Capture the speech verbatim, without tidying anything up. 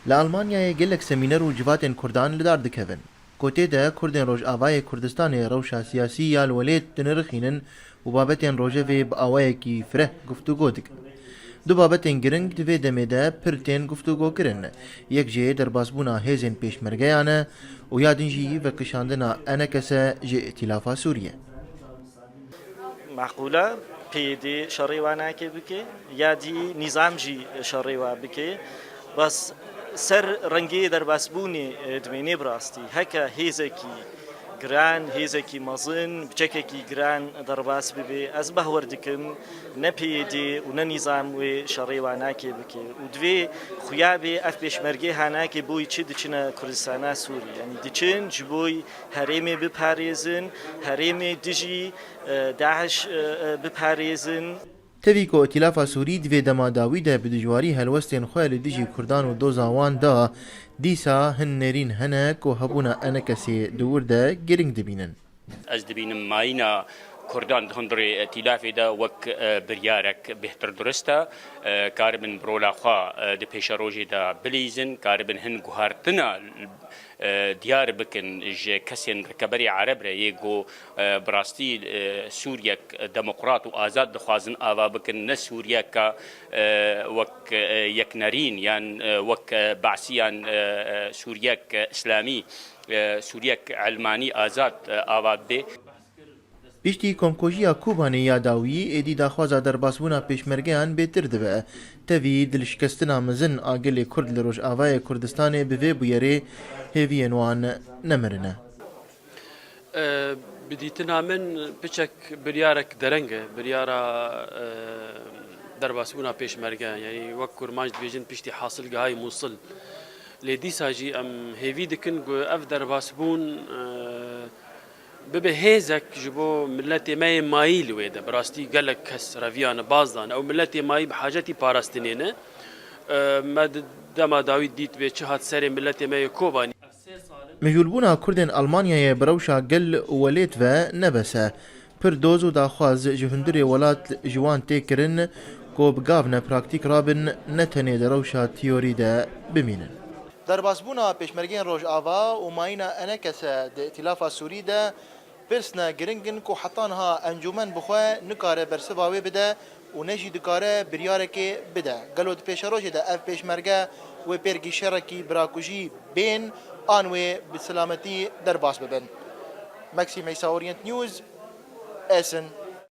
Li Almanyayê gelek semîner û civatên Kurdan li dar dikevin, ku tê de Kurdên Rojavayê Kurdistanê rewşa siyasî ya li welêt dinirxînin û babetên rojevê bi awayekî fireh guftûgo dikin. Du babetên giring di vê demê de pir tên guftûgokirin. Yek jê derbasbûna hêzên pêşmergeyan e û ya din jî vekişandina Enekese ji Îtîlafa Sûriyê. Meqûle PYD şerê wa nake bike, ya dî nîzam jî şerê wa bike. Bes ser rengê derbasbûnê, e, dimênê bi rastî. Heke hêzekî giran, hêzekî mezin, biçekekî giran derbas bibe, ez behwer dikim ne PYD û ne nîzam wê şerê wa nake bike. Û divê xuya bê ev pêşmergê ha nake boy çi diçine Kurdistana Sûrî. Yanî diçin ji boy herêmê biparêzin, herêmê dijî, e, DAIŞ, e, e, biparêzin. Tevî ku Îtîlafa Sûrî di vê dema dawî de bi dijwarî helwestên xwe li dijî Kurdan û doza wan da, dîsa hin nêrîn hene ku hebûna Enekesê di wir de girîng dibînin. Ez dibînim mayîna Kurdan di hundirê Îtîlafê de wek, e, biryarek bêhtir durist e. E, karibin bi rola xwe, e, di pêşerojê de bilîzin, karibin hin guhartina, e, diyar bikin ji kesên rikeberê Ereb re yê ku, e, bi rastî, e, Sûriyek demokrat û azad dixwazin ava bikin, ne Sûriyeka, e, wek, e, yeknerîn yan, e, wek, e, Basî yan, e, e, Sûriyek, e, Îslamî, e, Sûriyek Elmanî azad, e, ava bibe. Piştî komkujiya Kobanê ya dawî, êdî daxwaza derbasbûna pêşmergeyan bêtir dibe. Tevî dilşikestina mezin a gelê Kurd li Rojavayê Kurdistanê bi vê bûyerê hêviyên wan nemirine. E, Bi dîtina min piçek biryarek dereng e, biryara, e, derbasbûna pêşmerge. Yanî wek kurmanc dibêjin piştî hasilgehayê Mûsil. Lê dîsa jî em hêvî dikin ku ev derbasbûn, e, bibe hêzek ji bo miletê me yê mayî li wê de. Bi rastî gelek kes reviyane, baz dane. Ew miletê mayî bi hacetî parastinê ne. E, me di dema dawî dît bê çi hat serê miletê me yê Kobanî. Mijûlbûna Kurdên Almanyayê bi rewşa gel û welêt ve ne bes e. Pir doz û daxwaz ji hundirê welat ji wan tê kirin ku bi gav ne praktîk rabin, ne tenê di rewşa teorî de bimînin. Derbasbûna pêşmergeyên Rojava û mayîna Enekese di Îtîlafa Sûrî de pirs ne giring in ku heta niha encûmen bi xwe nikare bersiva wê bide û ne jî dikare biryarekê bide. Gelo di pêşerojê de ev pêşmerge wê pêrgî şerekî birakujî bên an wê bi silametî derbas bibin? Maxime Eysa, Orient News, Esin.